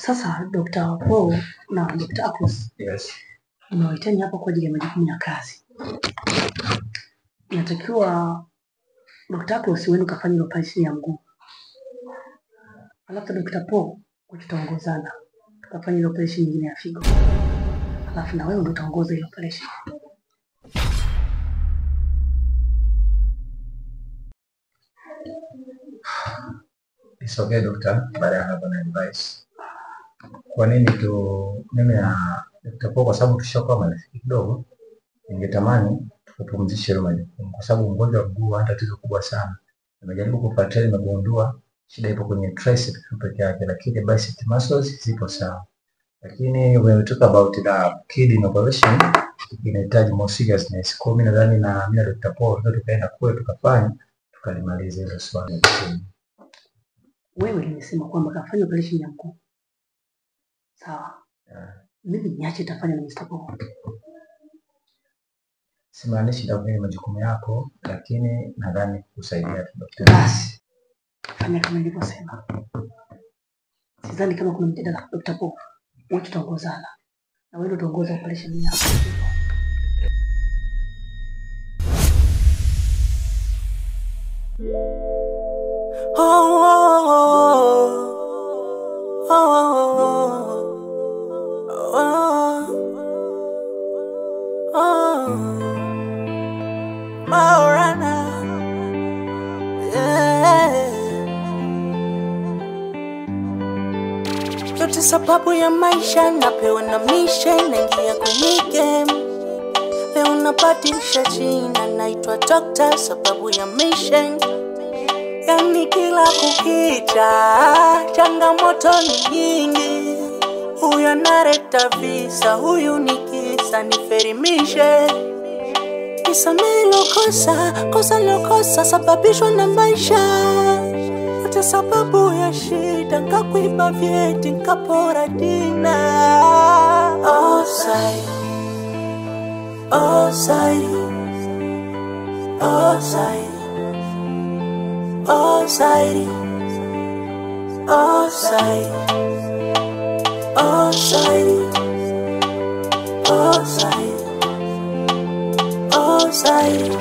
Sasa Dr. Paul na Dr. Akos. Yes. Nimewaiteni hapa kwa ajili ya majukumu ya kazi. Natakiwa Dr. Akos uende ukafanye operation ya mguu. Alafu Dr. Paul tutaongozana tukafanya ile operation nyingine ya figo. Alafu na wewe ndio utaongoza ile operation. It's okay, doctor, but I have an advice. Kwa nini tu mimi na Dr. Paul, kwa sababu tushakuwa marafiki kidogo, ningetamani tukupumzishe hilo majukumu, kwa sababu mgonjwa wa mguu ana tatizo kubwa sana. Nimejaribu kufuatilia, nimegundua shida ipo kwenye tricep tu peke yake, lakini bicep muscles zipo sawa. Lakini when we talk about the kidney operation inahitaji more seriousness. Kwa hiyo mimi nadhani na mimi na Dr. Paul ndio tukaenda kule tukafanya tukalimaliza hilo swala. Wewe nimesema kwamba kafanya operation ya mguu. Sawa. Yeah. Mimi niache tafanya na Mr. Paul. Simaanishi nitakuwa majukumu yako, lakini nadhani kusaidia tu daktari. Basi fanya kama nilivyosema. Sidhani kama kuna mjadala Dr. Paul. Wote tutaongozana. Na wewe ndio utaongoza operation yako. Oh, oh, oh, oh, oh, oh, Maorana, yeah. Yote sababu ya maisha napewa na mishe, naingia kwenye game. Leo napandisha jina, naitwa doctor sababu ya mission. Yani kila kukicha, changamoto ni nyingi. Huyu analeta visa, huyu ni kisa, niferimishe. Nisamehe lokosa, kosa lokosa, sababishwa na maisha. Yote sababu ya shida, nkakuiba vyeti, nkapora dina. Offside, offside, offside. Offside, offside, offside, offside, offside.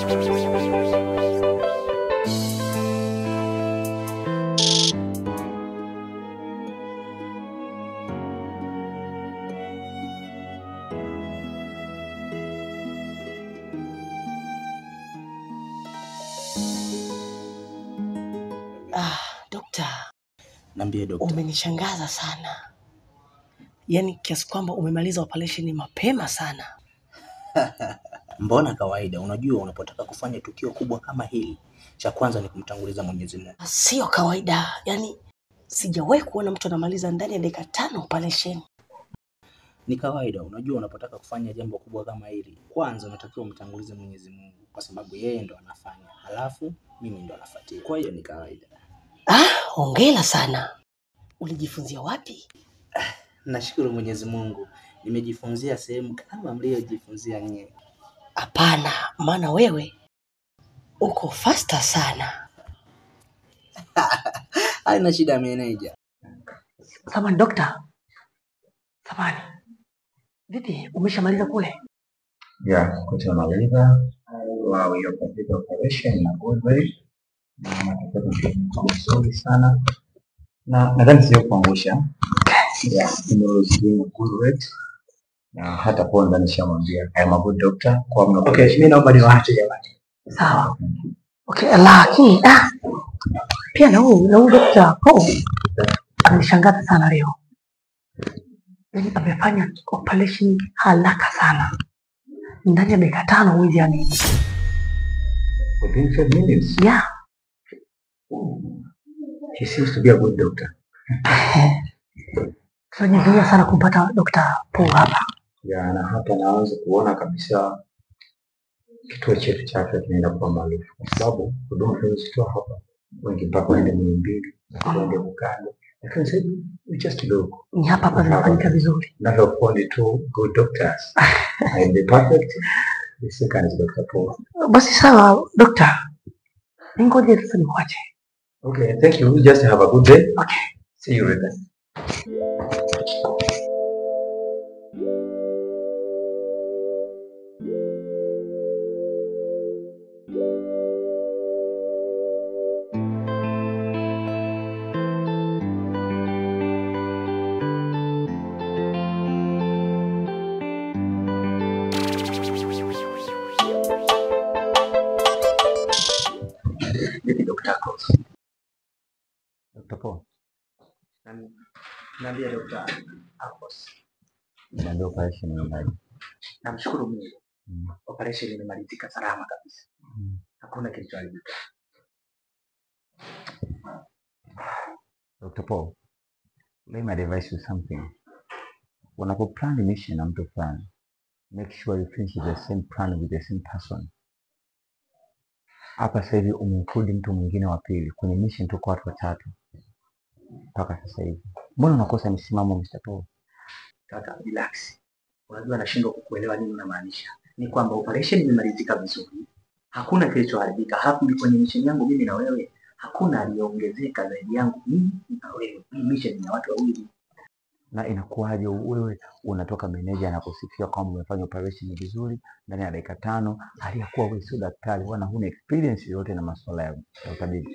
Dokta, Niambie dokta. Umenishangaza sana. Yaani kiasi kwamba umemaliza operation mapema sana. Mbona kawaida, unajua unapotaka kufanya tukio kubwa kama hili, cha kwanza ni kumtanguliza Mwenyezi Mungu. Sio kawaida. Yaani sijawahi kuona mtu anamaliza ndani ya dakika 5 operation. Ni kawaida, unajua unapotaka kufanya jambo kubwa kama hili, kwanza unatakiwa umtangulize Mwenyezi Mungu kwa sababu yeye ndo anafanya, halafu mimi ndo anafuatia. Kwa hiyo ni kawaida. Ah, hongera sana. Ulijifunzia wapi? Nashukuru Mwenyezi Mungu, nimejifunzia sehemu kama mliojifunzia nyie. Hapana, maana wewe uko faster sana. Haina shida meneja. Samahani dokta. Samahani. Vipi, umeshamaliza kule? Yeah, kutamaliza. Wow, your computer operation na good way. Na matokeo ni mazuri sana. Na nadhani sio kuangusha. Yeah, it was doing a good rate. Na hata kwa ndani nishamwambia I am a good doctor kwa mna. Okay, mimi naomba niwaache jamani. Sawa. Okay, lakini pia na huyu Dr. Paul amenishangaza sana leo. Yaani amefanya operation haraka sana. Ndani ya dakika 5 huwezi amini. Within 5 minutes. Yeah. He seems to be a good doctor. Tunajivunia sana kumpata Dr. Paul hapa. Yeah, na hapa naanza kuona kabisa kituo chetu cha afya kinaenda kuwa maarufu kwa sababu huduma tunazozitoa hapa wengi mpaka waende Muhimbili, waende Bugando. Lakini sasa we just look. Ni hapa hapa zinafanyika vizuri. Not only two good doctors. I am the perfect. The second is Dr. Paul. Basi sawa, doctor. Ningoje sasa nikuache. Okay, thank you. Just have a good day. Okay. See you later. Dr. Cross. Dr. Paul. Niambie Dr. Akos. Niambie operation imeendaje? Namshukuru Mungu. Operation imemalizika salama kabisa. Hakuna kilichoharibika. Dr. Paul, let me advise you something. Unapoplan mission na mtu fulani, make sure you finish the same plan with the same person. Hapa sasa hivi umeinclude mtu mwingine wa pili kwenye mission, tuko watu watatu mpaka sasa hivi. Mbona unakosa msimamo Mr. Paul? Kaka, relax. Unajua nashindwa kukuelewa nini unamaanisha. Ni kwamba operation imemalizika vizuri, hakuna kilichoharibika. Halafu kwenye mission yangu mimi na wewe hakuna aliyeongezeka zaidi yangu mimi na wewe. Hii mission ni ya watu wawili. Na inakuwaje wewe unatoka meneja anakusifia kwamba umefanya operation vizuri ndani ya dakika 5, hali ya kuwa wewe sio daktari wala huna experience yoyote na masuala ya utabibu?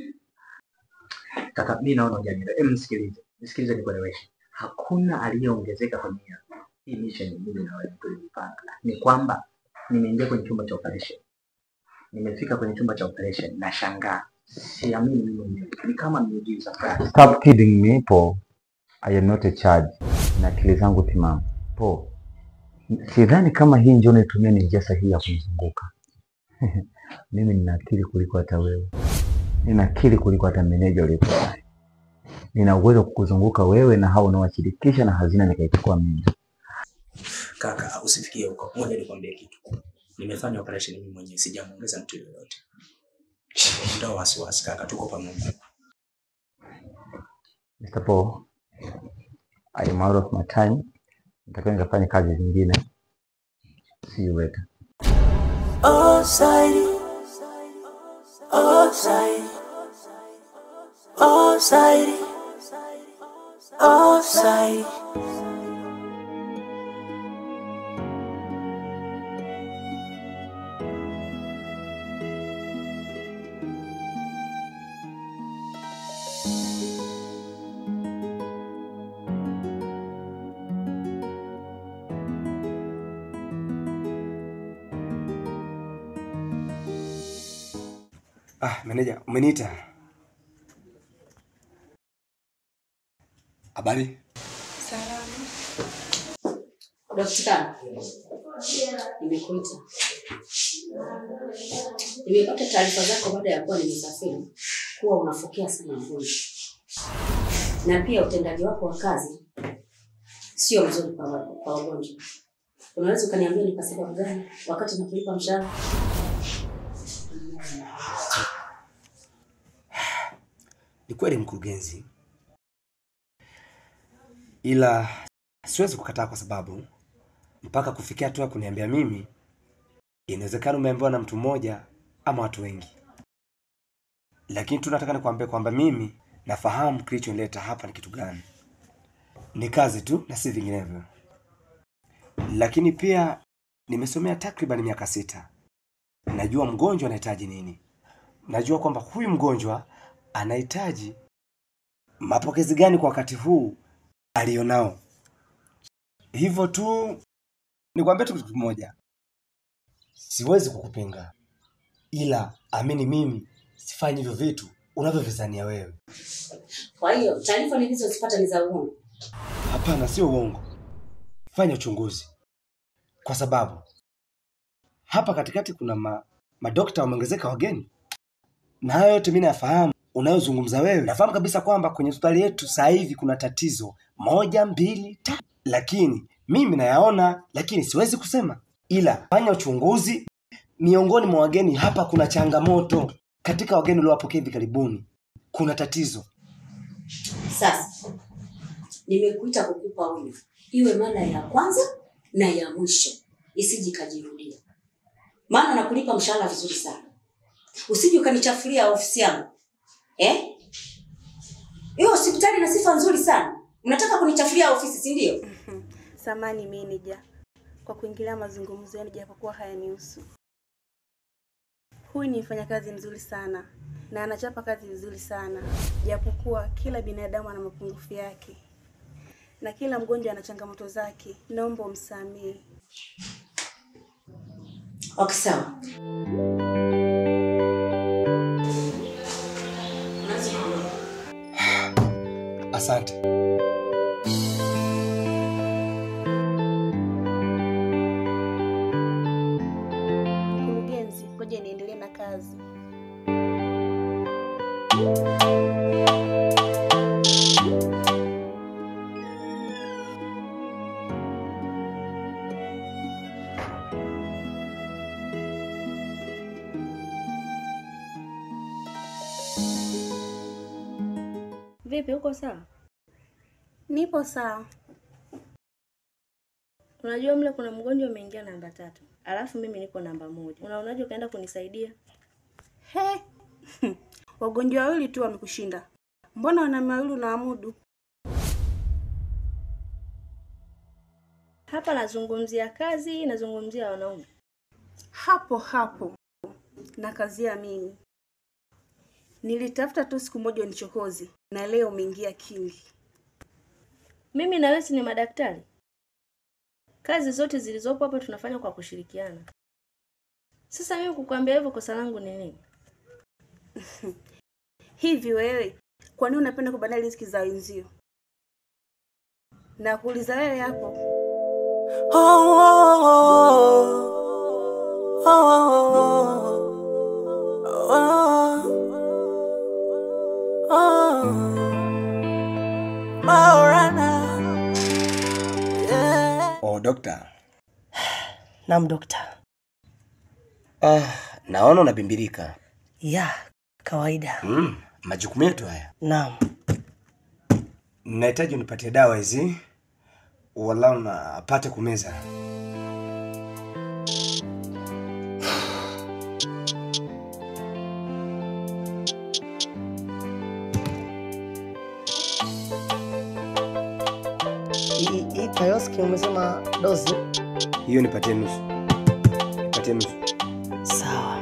Kaka, mimi naona hujanielewa. Hebu nisikilize. Nisikilize nikueleweshe. Hakuna aliyeongezeka kwenye hii mission mimi na wewe tulipanga. Ni kwamba nimeingia kwenye chumba cha operation. Nimefika kwenye chumba cha operation na shangaa. Siamini mimi mwenyewe. Ni kama miujiza fulani. Stop kidding me, Paul. I am not a charge. Na akili zangu timamu. Paul, sidhani kama hii njia unaitumia ni njia sahihi ya kumzunguka. Mimi nina akili kuliko hata wewe. Nina akili kuliko hata meneja uliyekuwa naye. Nina uwezo kukuzunguka wewe na hao unaowashirikisha na hazina nikaichukua mimi. Kaka, usifikie huko. Ngoja nikwambie kitu. Nimefanya operation mimi mwenyewe, sijamuongeza mtu yoyote. Ndio wasiwasi kaka, tuko pamoja. Mr. Paul, I am out of my time. Nitakuwa nikafanya kazi zingine. See you later. Offside. Offside. Offside. Offside. Ah, meneja, umeniita. Habari? Salama. Daktari, nimekuita. Nimepata taarifa zako baada ya kuwa nimesafiri kuwa unafokea sana mgonjwa. Na pia utendaji wako wa kazi sio mzuri kwa wagonjwa. Unaweza ukaniambia ni kwa sababu gani wakati nakulipa mshahara? Ni kweli mkurugenzi, ila siwezi kukataa kwa sababu mpaka kufikia hatua kuniambia mimi, inawezekana umeambiwa na mtu mmoja ama watu wengi. Lakini tu nataka nikwambie kwamba mimi nafahamu kilichonileta hapa ni kitu gani. Ni kazi tu na si vinginevyo. Lakini pia nimesomea takriban miaka 6. Najua mgonjwa anahitaji nini. Najua kwamba huyu mgonjwa anahitaji mapokezi gani kwa wakati huu alionao. Hivyo tu nikwambie tu kitu kimoja. Siwezi kukupinga. Ila amini mimi sifanyi hivyo vitu unavyovizania wewe. Kwa hiyo taarifa nilizozipata ni za uongo? Hapana, sio uongo. Fanya uchunguzi. Kwa sababu hapa katikati kuna madokta wameongezeka wageni. Na hayo yote mimi nafahamu unayozungumza wewe. Nafahamu kabisa kwamba kwenye hospitali yetu sasa hivi kuna tatizo 1, 2, 3. Lakini mimi nayaona, lakini siwezi kusema. Ila fanya uchunguzi. Miongoni mwa wageni hapa kuna changamoto. Katika wageni uliowapokea hivi karibuni kuna tatizo. Sasa nimekuita kukupa onyo, iwe mara ya kwanza na ya mwisho, isije kajirudia. Maana nakulipa mshahara vizuri sana. Usije ukanichafulia ofisi yangu. Eh? Hiyo hospitali ina sifa nzuri sana. Unataka kunichafulia ofisi, si ndio? Samani manager kwa kuingilia mazungumzo yenu japokuwa hayanihusu. Huyu ni mfanyakazi mzuri sana na anachapa kazi vizuri sana, japokuwa kila binadamu ana mapungufu yake na kila mgonjwa ana changamoto zake. Naomba umsamehe. Okay, sawa. Asante. Mkurugenzi, ngoja niendelee na kazi. Vipi, uko sawa? Nipo sawa. Unajua mle kuna mgonjwa ameingia namba 3, alafu mimi niko namba 1. Unaonaje ukaenda kunisaidia? He. Wagonjwa wawili tu wamekushinda. Mbona wanaume wawili unaamudu? Hapa nazungumzia kazi, nazungumzia wanaume. Hapo hapo na kazia mimi. Nilitafuta tu siku moja unichokoze na leo umeingia kingi. Mimi na wewe ni madaktari. Kazi zote zilizopo hapa tunafanya kwa kushirikiana. Sasa mimi kukuambia hivyo kosa langu ni nini? Hivi wewe, kwa nini unapenda kubadili riziki za wenzio? Na kuuliza wewe hapo. Oh, oh, oh, oh, oh, oh, Maorana. Yeah. Oh, dokta. Naam, dokta. Naona unabimbirika. Ya, kawaida. Majukumu yetu haya. Naam. Nahitaji unipatie dawa hizi walau napate kumeza. Hii Tayoski umesema dozi? Hiyo nipatie nusu. Nipatie nusu. Sawa.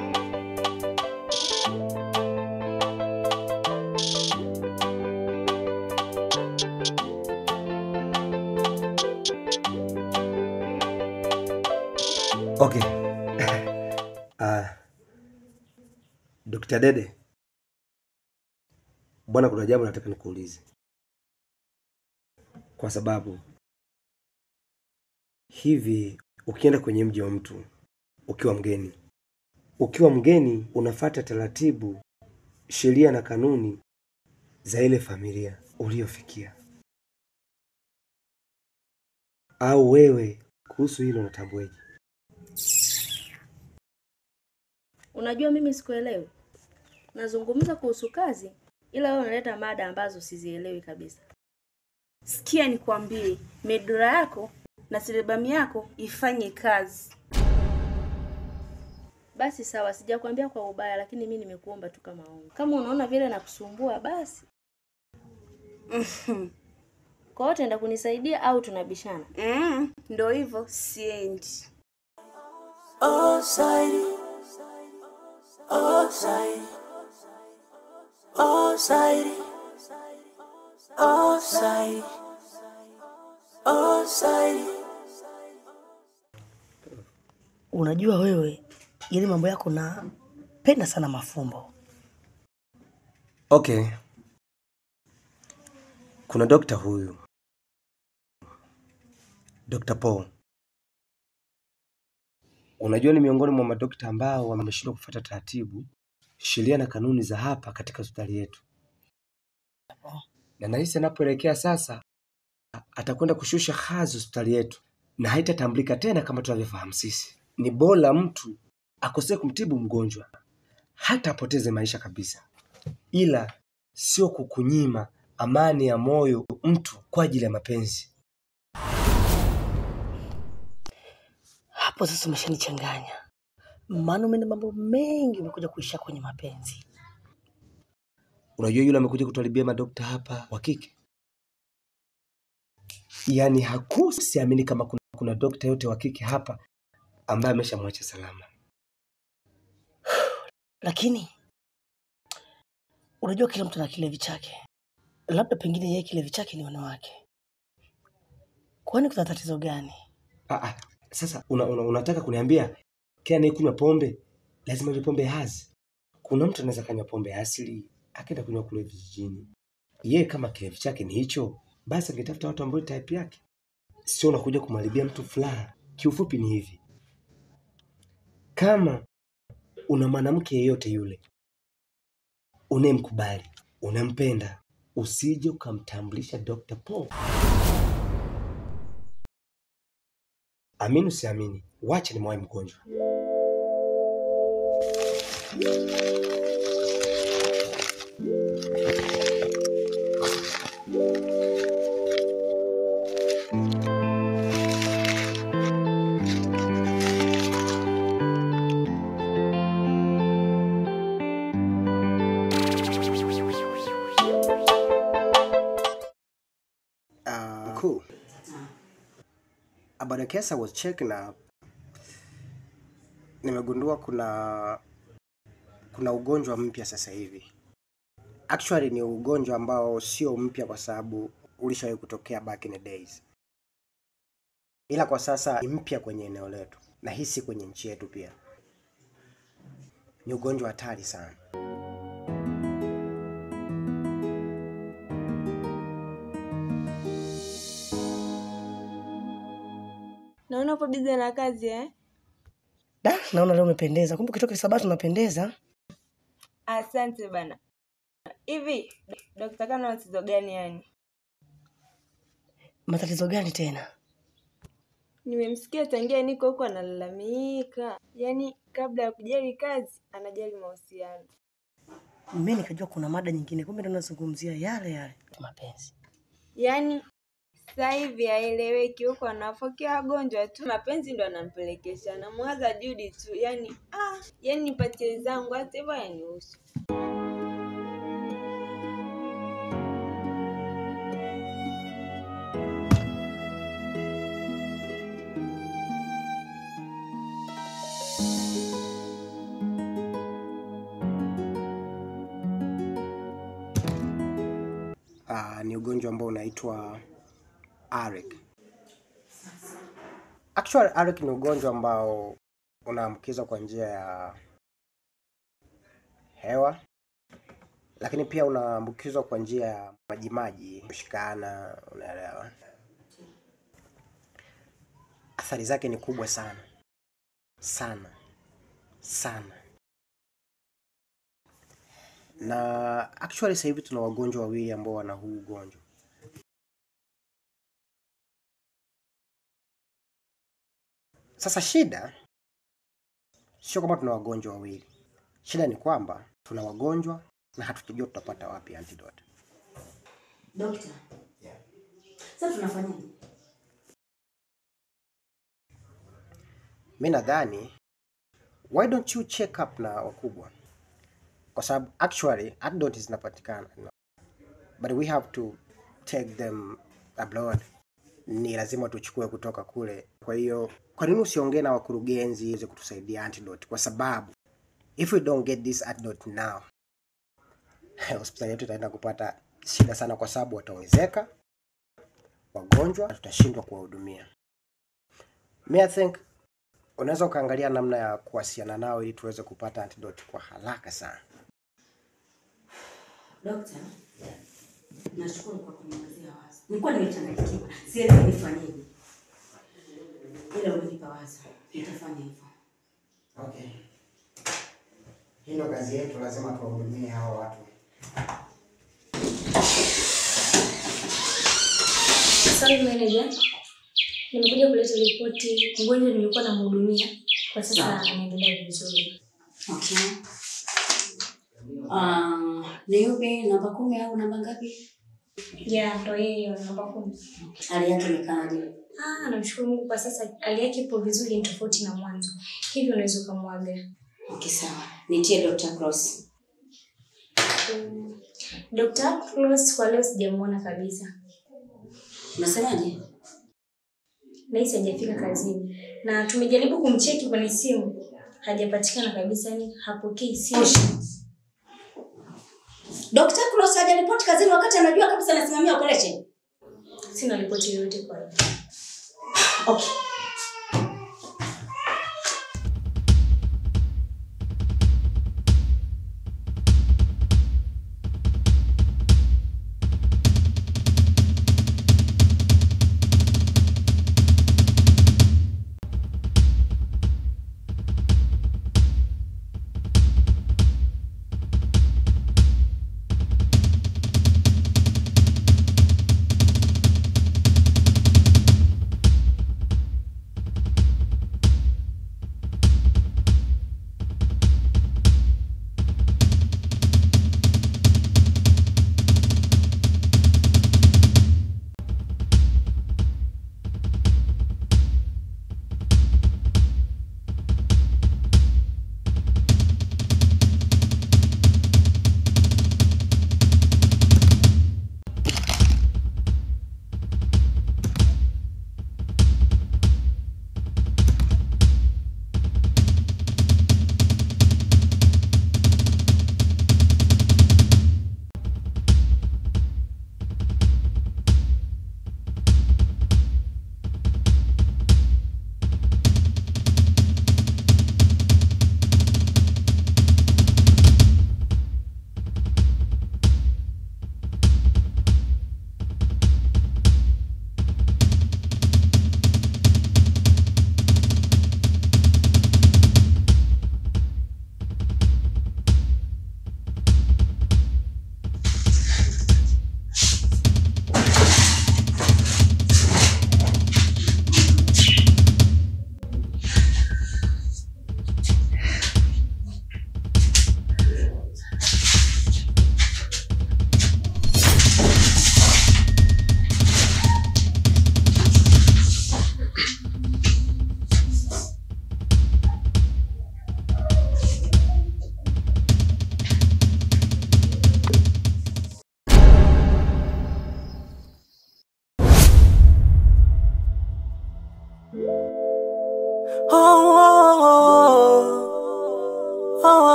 Okay. Dr. Dede. Bwana, kuna jambo nataka nikuulize. Kwa sababu hivi ukienda kwenye mji wa mtu ukiwa mgeni, unafuata taratibu, sheria na kanuni za ile familia uliyofikia. Au wewe kuhusu hilo unatambueje? Unajua mimi sikuelewi. Nazungumza kuhusu kazi ila wewe unaleta mada ambazo sizielewi kabisa. Sikia nikwambie, medura yako na cerebrum yako ifanye kazi. Basi sawa, sijakwambia kwa ubaya, lakini mimi nimekuomba tu kama ombi. Kama unaona vile nakusumbua basi. Kwa hiyo utaenda kunisaidia au tunabishana? Ndio hivyo, siendi. Oh, side. Oh, side. Oh, side. Oh, side. Oh, side. Unajua wewe, yale mambo yako na penda sana mafumbo. Okay. Kuna dokta huyu, Dr. Paul. Unajua ni miongoni mwa madokta ambao wameshindwa kufuata taratibu, sheria na kanuni za hapa katika hospitali yetu. Na nahisi anapoelekea sasa atakwenda kushusha hadhi hospitali yetu na haitatambulika tena kama tunavyofahamu sisi. Ni bora mtu akosee kumtibu mgonjwa hata apoteze maisha kabisa, ila sio kukunyima amani ya moyo mtu kwa ajili ya mapenzi. Hapo sasa umeshanichanganya. Maana umeenda mambo mengi umekuja kuisha kwenye mapenzi. Unajua yule amekuja kutuharibia madokta hapa wa kike. Yaani hakusiamini kama kuna dokta yote wa kike hapa ambaye ameshamwacha salama. Lakini unajua kila mtu ana kilevi chake. Labda pengine yeye kilevi chake ni wanawake. Kwani kuna tatizo gani? Sasa unataka kuniambia kila anayekunywa pombe lazima iwe pombe hazi? Kuna mtu anaweza kanywa pombe asili akaenda kunywa kule vijijini. Yeye kama kirefu chake ni hicho, basi angetafuta watu ambao type yake. Sio unakuja kumharibia mtu furaha. Kiufupi ni hivi. Kama una mwanamke yeyote yule unayemkubali, unampenda, usije ukamtambulisha Dr. Paul. Amini usiamini, wacha nimwahi mgonjwa. Cool. About the case I was checking up, nimegundua kuna ugonjwa mpya sasa hivi. Actually ni ugonjwa ambao sio mpya kwa sababu ulishawahi kutokea back in the days. Ila kwa sasa ni mpya kwenye eneo letu na hisi kwenye nchi yetu pia. Ni ugonjwa hatari sana. Naona upo busy na kazi eh? Da, naona leo umependeza. Kumbe ukitoka Sabato unapendeza. Asante bana. Hivi Dr. Kano ana tatizo gani yani? Matatizo gani tena? Nimemsikia tangia niko huko analalamika. Yaani kabla ya kujali kazi anajali mahusiano. Mimi nikajua kuna mada nyingine, kumbe ndo nazungumzia yale yale mapenzi. Yaani sasa hivi haeleweki, huko anafokea wagonjwa tu, mapenzi ndo anampelekesha, anamwaza Judy tu. Yaani yaani nipatie zangu hata hivyo yanihusu. Ni ugonjwa ambao unaitwa AREC. Actually AREC ni ugonjwa ambao unaambukizwa kwa njia ya hewa, lakini pia unaambukizwa kwa njia ya majimaji, kushikana, unaelewa. Athari zake ni kubwa sana. Sana. Sana. Na actually sasa hivi tuna wagonjwa wawili ambao wana huu ugonjwa. Sasa shida sio kwamba tuna wagonjwa wawili. Shida ni kwamba tuna wagonjwa na hatujajua tutapata wapi antidote. Doctor. Yeah. Sasa tunafanyaje? Mimi nadhani why don't you check up na wakubwa? Kwa sababu actually antidote zinapatikana. But we have to take them abroad. Ni lazima tuchukue kutoka kule. Kwa hiyo kwa nini usiongee na wakurugenzi iweze kutusaidia antidote? Kwa sababu if we don't get this antidote now, hospitali yetu itaenda kupata shida sana, kwa sababu wataongezeka wagonjwa, tutashindwa kuwahudumia. Me I think unaweza ukaangalia namna ya kuwasiliana nao ili tuweze kupata antidote kwa haraka sana. Doctor, nashukuru kwa kuniongezea wazo. Nilikuwa nimechanganyikiwa, sielewi nifanyeje. Ila umenipa wazo, nitafanya hivyo. Okay. Hii ndio kazi yetu, lazima tuwahudumie hawa watu. Sorry manager. Nimekuja kuleta ripoti. Mgonjwa nilikuwa namhudumia kwa sasa anaendelea vizuri. Okay. Ni yupi, namba 10 au namba ngapi? Yeah, ndio yeye namba 10. Hali yake imekaaje? Namshukuru Mungu kwa sasa hali yake ipo vizuri, ni tofauti na mwanzo. Hivyo unaweza kumwaga. Okay, sawa. Nitie Dr. Cross. Dr. Cross kwa leo sijamuona kabisa. Unasemaje? Nahisi hajafika kazini. Na tumejaribu kumcheki kwenye simu, hajapatikana kabisa, yani hapokei simu. Dr. Cross hajaripoti kazini wakati anajua kabisa anasimamia operation. Sina ripoti yoyote kwa hiyo. Okay.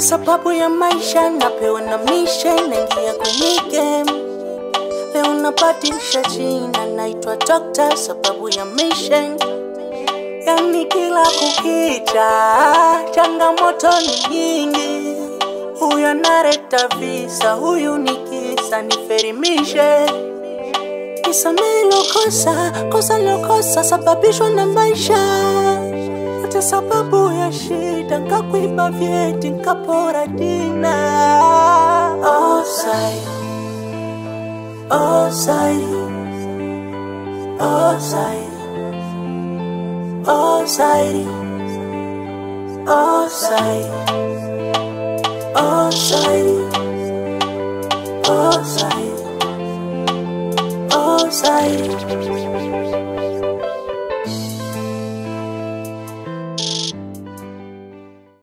Sababu ya maisha napewa na mishe, naingia kwenye game. Leo napatisha jina, naitwa dokta sababu ya mission. Yani kila kukicha changamoto ni nyingi, huyu analeta visa, huyu ni kisa niferimishe. Nisamehe lokosa, kosa lokosa sababishwa na maisha, hata sababu ya shida nkakuiba vyeti nkapora dina. Offside, offside, offside, offside, offside, offside, offside, offside.